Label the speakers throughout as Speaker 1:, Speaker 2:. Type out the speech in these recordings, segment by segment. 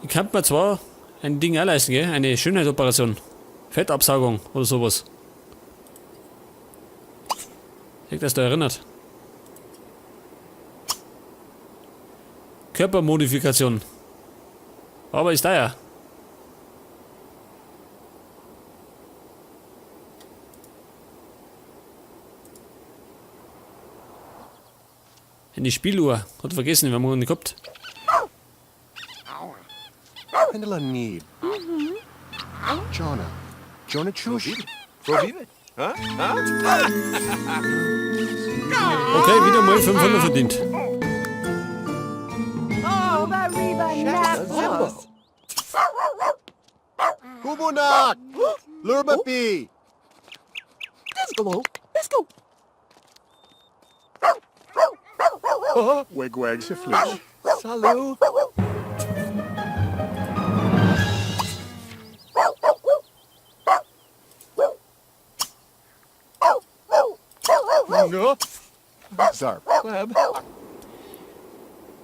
Speaker 1: Ich kann mir zwar ein Ding auch leisten, gell? Eine Schönheitsoperation. Fettabsaugung oder sowas. Ich das da erinnert. Körpermodifikation. Aber ist da ja. Eine Spieluhr. Hat vergessen, wir haben noch nicht gehabt.
Speaker 2: Pendela Need. Jonah. Jonah Chush.
Speaker 1: Okay, wieder mal 500 verdient.
Speaker 3: Uba Reba Nap.
Speaker 2: Kubunak! Lurbapi!
Speaker 4: Let's go. Let's go.
Speaker 2: Wigwag Siflish.
Speaker 4: Salu.
Speaker 2: No. Zarp.
Speaker 4: Web.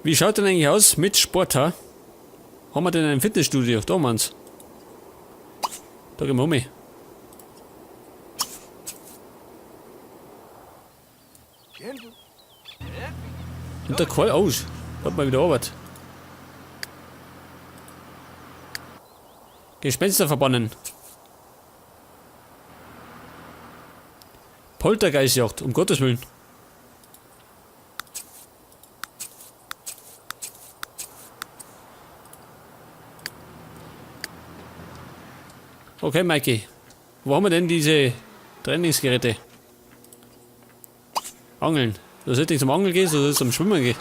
Speaker 1: Wie schaut denn eigentlich aus mit Sport, ha? Haben wir denn ein Fitnessstudio? Da man's. Da gehen wir um. Und der Qual aus. Hat mal wieder Arbeit. Gespenster verbannen. Poltergeistjagd, um Gottes Willen. Okay, Mikey. Wo haben wir denn diese Trainingsgeräte? Angeln. Da sollte ich zum Angeln gehen, oder soll ich zum Schwimmen gehen?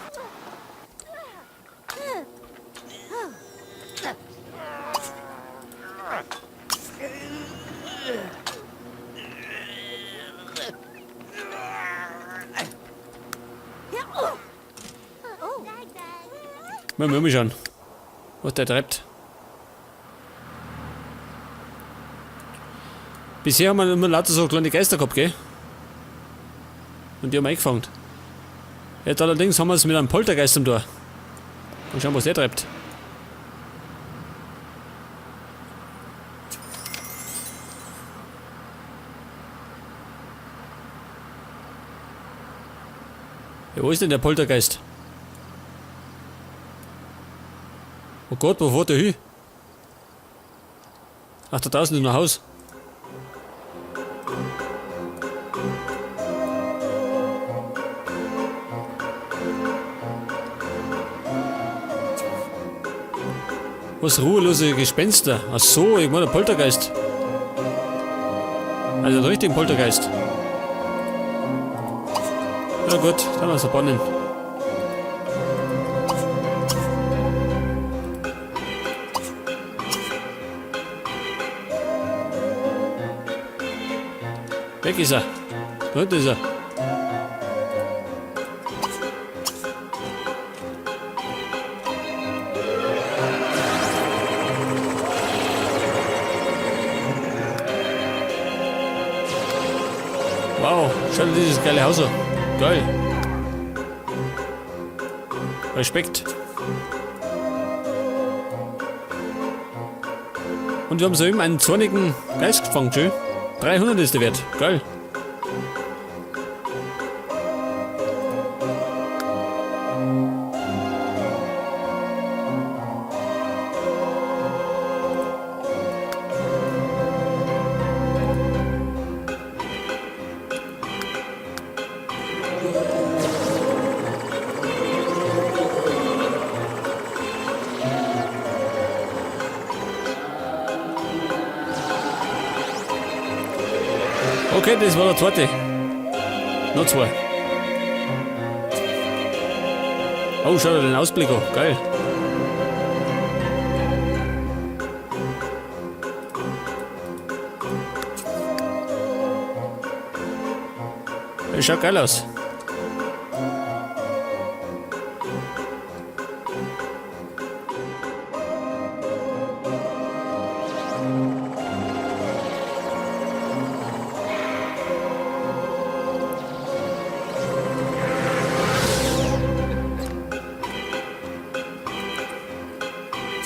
Speaker 1: Mal mal schauen, was der treibt. Bisher haben wir immer lauter so kleine Geister gehabt, gell? Und die haben wir eingefangen. Jetzt allerdings haben wir es mit einem Poltergeist am Tor. Mal schauen, was der treibt. Ja, wo ist denn der Poltergeist? Oh Gott, wo fährt der hin? Ach, da draußen ist noch ein Haus. Was ruhelose Gespenster? Ach so, ich meine Poltergeist. Also einen richtigen Poltergeist. Ja gut, dann wir verbannen. Weg ist er. Da hinten ist er. Wow, schau dir dieses geile Haus an. Geil. Respekt. Und wir haben soeben einen zornigen Geist gefangen, schön. 300 ist der Wert. Geil. Okay, das war der zweite. Noch zwei. Oh, schau dir den Ausblick an. Geil. Das schaut geil aus.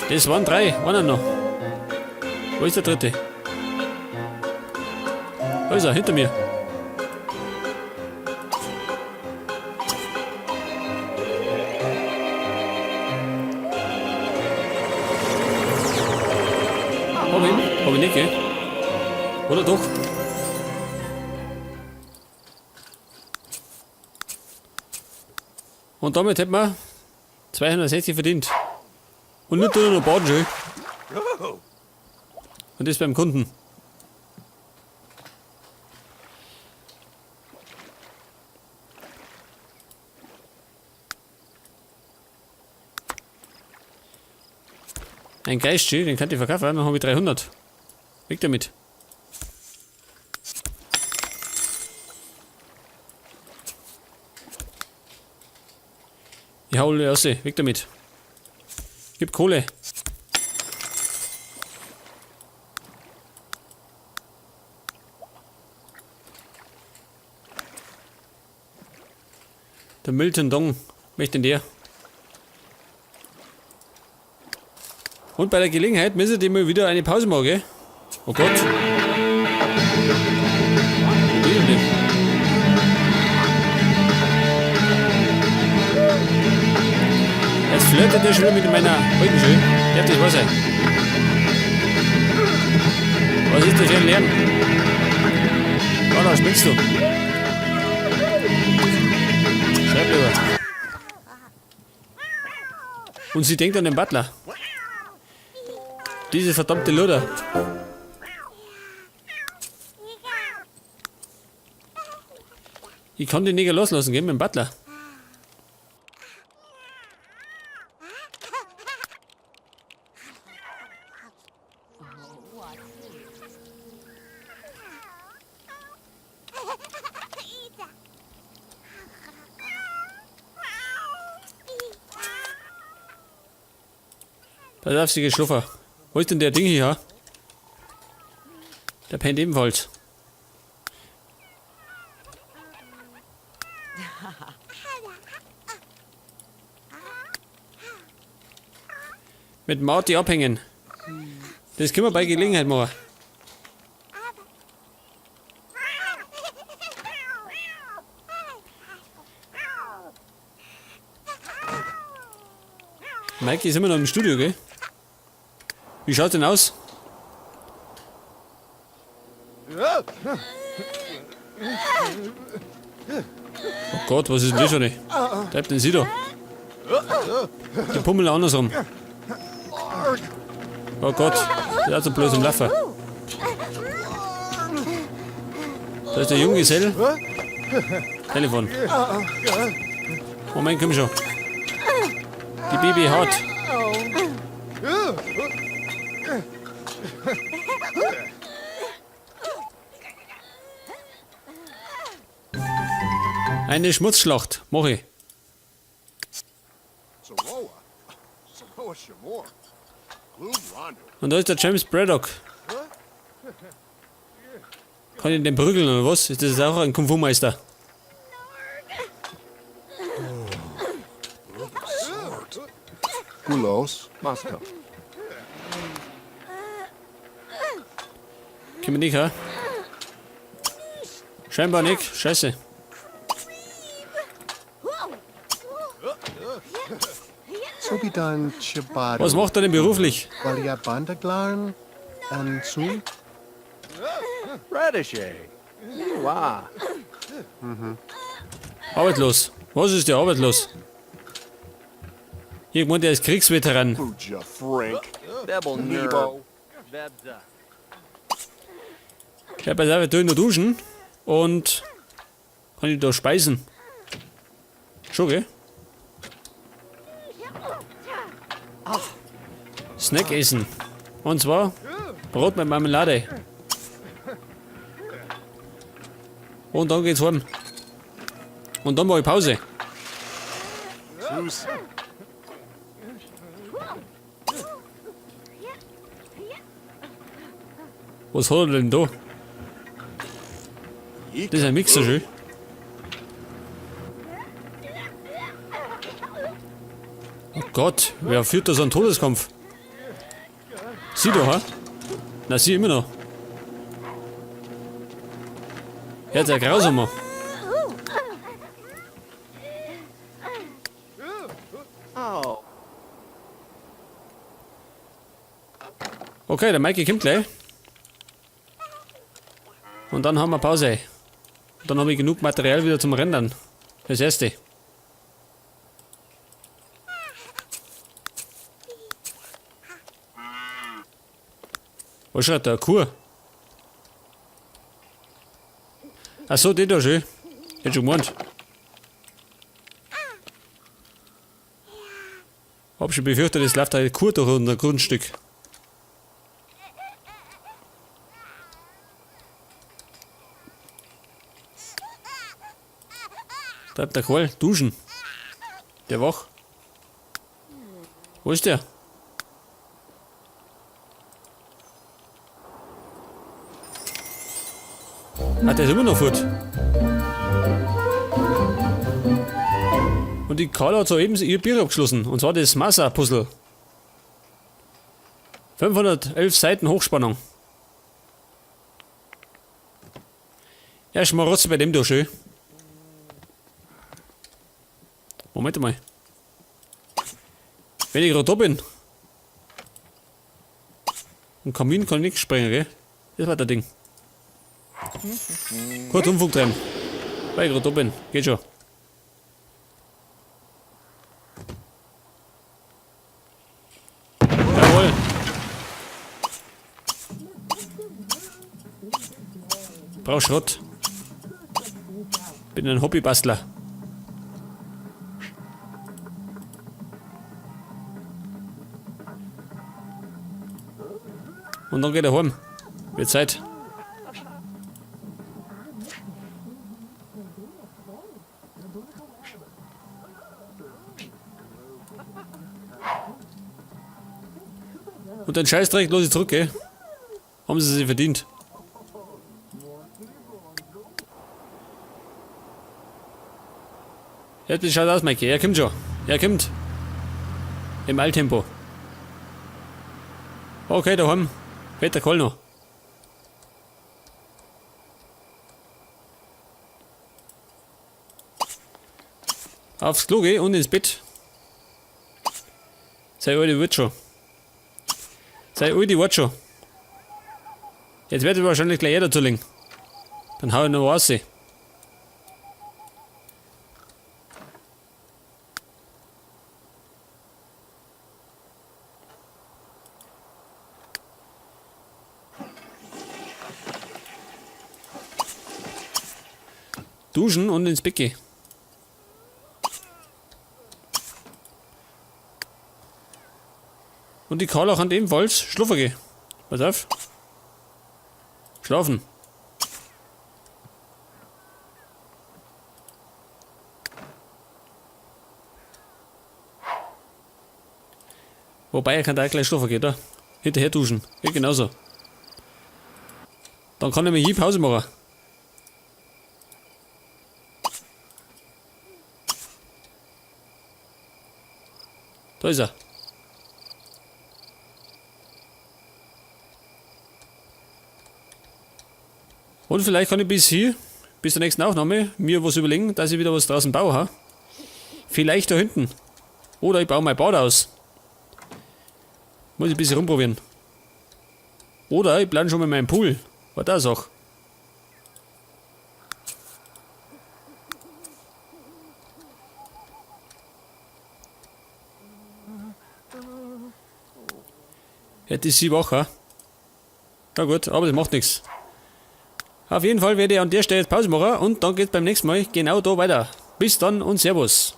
Speaker 1: Das waren 3, einer noch. Wo ist der dritte? Da ist er, hinter mir. Hab ich ihn? Hab ich nicht, gell? Oder doch? Und damit hätten wir 260 verdient. Und nicht nur noch baden schön. Und das beim Kunden. Ein Geist, den kann ich verkaufen, dann habe ich 300. Weg damit. Ich hau alle raus, weg damit. Gib Kohle. Der Milton Dong, möchte denn der? Und bei der Gelegenheit müssen die mal wieder eine Pause machen, gell? Oh Gott. Wo bin ich denn? Jetzt flirtet der schon wieder mit meiner alten Schön. Darf das wahr sein? Was ist das für ein Lärm? Oh, da spinnst du. Schreib lieber. Und sie denkt an den Butler. Diese verdammte Luder. Ich kann den Neger loslassen, gell, mit dem Butler. Da darf sie geschlafen. Wo ist denn der Ding hier? Der pennt ebenfalls. Mit Marty abhängen. Das können wir bei Gelegenheit machen. Mike ist immer noch im Studio, gell? Wie schaut's denn aus? Oh Gott, was ist denn das schon? Bleibt denn sie da? Die Pummel andersrum. Oh Gott, der hat so bloß im Laufen. Da ist der Junggesell. Telefon. Moment, komm schon. Die Baby hat. Eine Schmutzschlacht, mach ich. Und da ist der James Braddock. Kann ich den prügeln oder was? Ist das auch ein Kung-Fu-Meister?
Speaker 2: Gulos, Moskau.
Speaker 1: Können wir nicht, hä? Scheinbar nicht. Scheiße.
Speaker 2: Sobidan Chibadu.
Speaker 1: Was macht er denn beruflich?
Speaker 2: Valiabandaglarn Anzu?
Speaker 4: Radische. Wow.
Speaker 1: Arbeitslos. Was ist der arbeitslos? Irgendwann, der ist Kriegsveteran.
Speaker 2: Buja Frank.
Speaker 4: Bebel
Speaker 2: Nebo.
Speaker 4: Bebza.
Speaker 1: Ja, pass auf, ich tue noch duschen. Und kann ich da speisen? Schon, gell? Snack essen. Und zwar Brot mit Marmelade. Und dann geht's heim. Und dann mach ich Pause. Was hat er denn da? Das ist ein Mixer, schön. Oh Gott, wer führt da so einen Todeskampf? Sie da, ha? Na, sie immer noch. Ja, der Grausamer.
Speaker 4: Oh.
Speaker 1: Okay, der Mikey kommt gleich. Und dann haben wir Pause. Und dann habe ich genug Material wieder zum Rendern. Das erste. Was schreit da? Kuh? Ach so, die da schön. Hätte schon gemeint. Hab schon befürchtet, es läuft eine Kuh durch unser Grundstück. Bleibt der Kerl duschen. Der wach. Wo ist der? Ah, der ist immer noch fort. Und die Carla hat soeben ihr Bier abgeschlossen. Und zwar das Massa-Puzzle. 511 Seiten Hochspannung. Ja, schmarotze bei dem da schön. Moment mal. Wenn ich gerade da bin. Im Kamin kann ich nichts sprengen, gell? Das war der Ding. Kurz Unfug treiben. Weil ich gerade da bin. Geht schon. Jawohl. Brauch Schrott. Bin ein Hobbybastler. Und dann geht er heim. Wird Zeit. Und den Scheißdreck los ich zurück, gell? Haben sie sich verdient. Jetzt schaut aus, Mikey. Er kommt schon. Er kommt. Im Eiltempo. Okay, daheim. Peter Koll noch. Aufs Klo geh und ins Bett. Sei alte wird schon. Sei alte wird schon. Jetzt wird wahrscheinlich gleich jeder zulegen. Dann hau ich noch was. Duschen und ins Bett gehen. Und die Carla kann ebenfalls schlafen gehen. Pass auf. Schlafen. Wobei, er kann da gleich schlafen gehen, da. Hinterher duschen. Geht genauso. Dann kann ich mir hier Pause machen. Da ist er. Und vielleicht kann ich bis hier, bis zur nächsten Aufnahme, mir was überlegen, dass ich wieder was draußen baue. Ha? Vielleicht da hinten. Oder ich baue mein Bad aus. Muss ich ein bisschen rumprobieren. Oder ich plane schon mal meinen Pool. War das auch. Ja, das ist sie wach, ha? Na gut, aber das macht nichts. Auf jeden Fall werde ich an der Stelle jetzt Pause machen und dann geht's beim nächsten Mal genau da weiter. Bis dann und Servus.